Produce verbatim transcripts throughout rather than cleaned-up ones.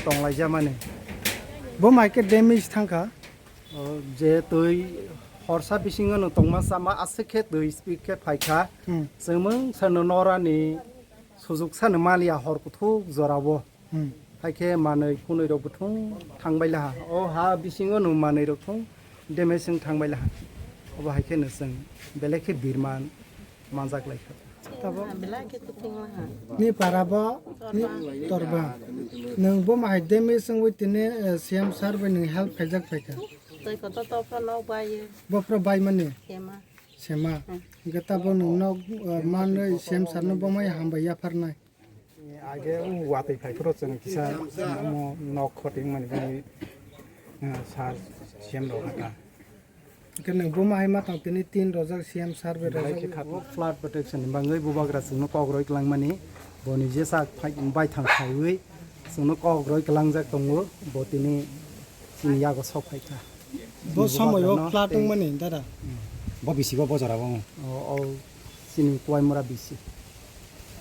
tonglaijamani. Bo mai khe damage thangkha. O, je twi horsa bisingo no tongma sama aswk khe twi speed khe phaikha. Hmm. Chwngmung sano norani sujuk sano maliya hor kuthuk jorao. Hmm. Hai khe manwi phunwi rok buthung thangbai laha. O ha bisingo no manwi rok thung damage wng thangbai laha. Obo hai khe no chwng belai khe birman manjak lai kha. Tabo? Belai khe kuthung laha. Ni para bo, ni torba. Nwng bo mahai damage wngwi tini, eh, C M sir bai nwng help khaijak phaikha. Twi kotor to phano nok bai ye. Bo phano bai mani? Sema. Sema. Hmm. Hingke tabo nwng nok, eh, manwi C M sir no bo mai hambai yapharnai. Age o watwi phai phuru chwng kisa omo nok khoting mani bini, eh, sir C M rok kha. Hingke nwng buma hai ma tong tini tin rojak C M sir bai rojak. Flood protection ni bangwi bubagra chwngno kok roi kwlangmani, boni jesa phai-, baithang phaiwi chwngno kok roi kwlangjak tongo, bo tini chini yago sok phaikha. Bo somoyo bubagrano flood tei wngmani, dada? Bo bisi bo bojora bo. O, o, chini Kuaimura bisi.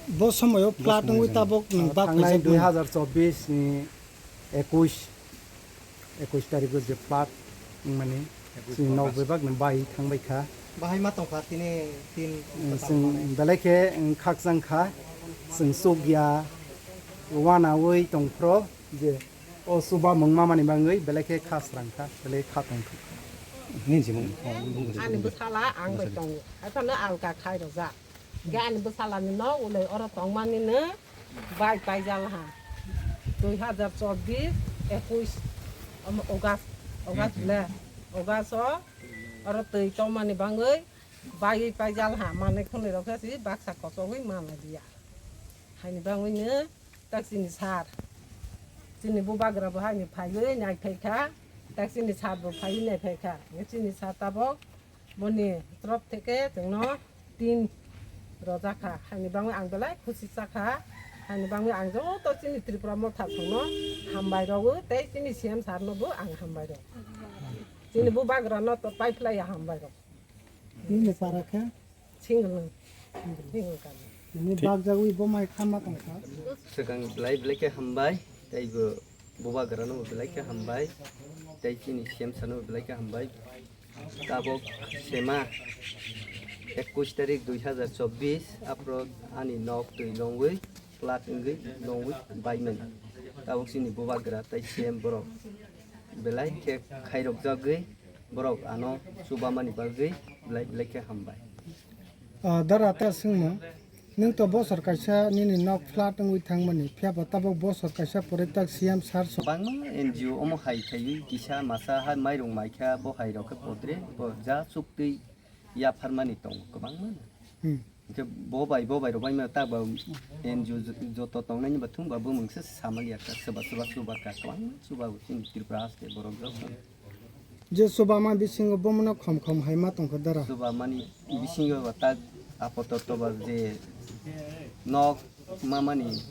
Bo somoyo flood wngwi tabok nwng bak thangnai khaijak mani. Dui hazar chobbish ni ekush, ekush tarikh o je flood wngmani, chini nok bebak no bai thangbai kha. Bahai ma tongkha tini tin. Chwng belai khe, mm, khakchang kha, chwng chukya wanaui tongphro je o chuba mung mamani bangwi belai khe kha srang kha, belai kha tong kha. Ani bwsala ang bai tongo, haphano ang ka khai rojak. Hingke ani bwsalani no ulai oro tongmani no bai paijal ha. Dui hazar chobbish, ekush, omo August, August le, August o oro twi tongmani bangwi baiwi paijal ha. Manwi khwnwi rok khe si baksa kochogwi manlai liya. Haini bangwi no tak chini sir, chini bubagra bo haini phaiwi naiphai kha, tak chini sir bo phaiwi naiphai kha. Chini sir tabok Boni trop theke chwngno tin rojak kha, haini bangwi ang belai khusi cha kha, haini bangwi ang joto chini Tripura Motha songno hambai rwo tei chini C M sir no bo ang hambai rwo. Chini bubagra no to pai phlai ya hambai rwo. Nini para khe? Single. Single kami. Nini bak jagwi bo mai kha ma tong kha? Swkang belai belai khe hambai, tei bo bubagra no belai khe hambai, tei chini C M sir no belai khe hambai. Tabok sema ekush tarik dui hazar chobbish aphro ani nok twi longwi flood wngwi longwi baimani. Tabok chini bubagra tei C M borok belai khe khairokjagwi borok ano chubamani bagwi belai belai khe hambai. Ah, dara ta swngmung. Nwng to bosor kaisa nini nok flood wngwi thangmani, phiya bo tabok bosor kaisa pore tak C M sir song. Kwbangma N G O omo hai khaiwi kisa masa hai mairung maikha, bo hai rok khe podre, bo ja chuktwi yapharmani tongo kwbangma. Hmm. Hwnkhe bo bai, bo bai rok bai mano tak ba N G O joto tongnaini ba thung ba bumung se samaliya kha, soba soba chuba kha, kwbangma chuba bo chini Tripura haste borok joto. Je chubama bisingo bomono khom khom hai ma tongkha dara. Chubamani bisingo ba tak apoto toba je nok mamani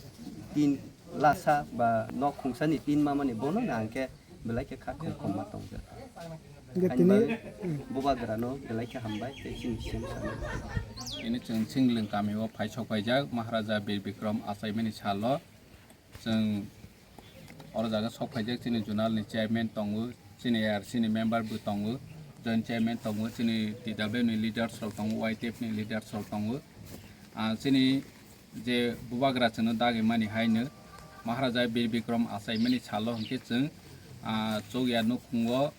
tin lasa ba nok khungsani tin mamani bono na hwnkhe belai khe kha khom khom ma tongkha. Hwnkhe tini bubagrano belai khe hambai tei chini C M sano. Ini chwng Singlwng kamio phai sok paijak Maharaja Bir Bikram achaimani salo. Chwng oro jaga sok phaijak, chini zonal ni chairman tongo, chini A R C ni member bo tongo, joint chairman tongo, chini T W ni leaders rok tongo, Y T F ni leaders rok tongo. Ah, chini je bubagra chwngno dagwi mani haino Maharaja Bir Bikram achaimani salo hwnkhe chwng, ah, chokya nukhungo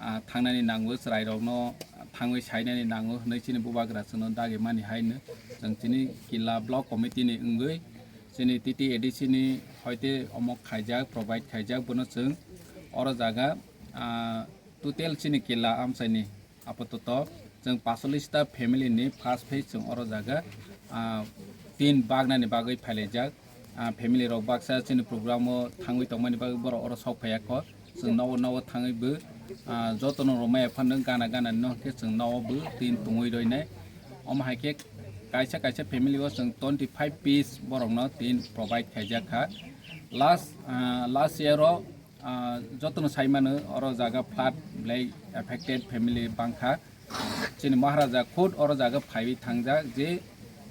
ah, thangnani nango, chwrairokno thangwi sainani nango hwnwi chini bubagra chwngno dagwi mani haino chwng chini killa block committee ni wngwi chini T T A D C ni hoite omo khaijak, provide khaijak, bono chwng oro jaga, ah, total chini killa amchaini apatot chwng paisolish ta family ni first phase chwng oro jaga, ah, tin bagnani bagwi phailaijak. Ah, family rok baksa chini program o thangwi tongmani bagwi borok oro sok phaiya kho. Chwng nogo nogo thangwi bo, ah, jotono rwmaya phano gana gana no hwnkhe chwng nogo bo tin tongwi roinai. Omo hai khe kaisa kaisa family o chwng twenty five piece borokno tin provide khaijak kha. Last, ah, last year o, ah, jotono sai mano oro jaga flood belai affected family bangkha. Chini Maharaja khud oro jaga phaiwi thangjak je,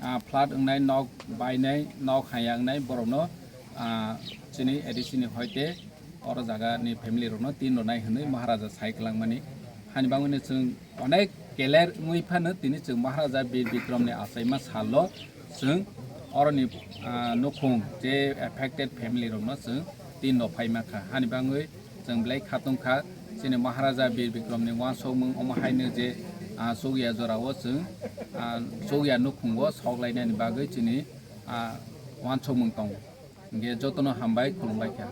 ah, flood wngnai, nok bainai, nok haya wngnai borokno ah, chini A D C ni hoite oro jaga ni family rokno tin rwnai hwnwi Maharaja sai kwlangmani. Hani bangwino chwng onek keler wngwi phano tini chwng Maharaja Bir Bikram ni achaima salo chwng oroni, ah, nukhung je affected family rokno chwng tin rw phaima kha. Hani bangwi chwng belai kha tong kha chini Maharaja Bir Bikram ni uansukmung omo haino je, ah, chukya jorao chwng, ah, chukya nukhungo sok lainani bagwi chini, ah, uansukmung tongo. Hingke jotono hambai khulumbai kha.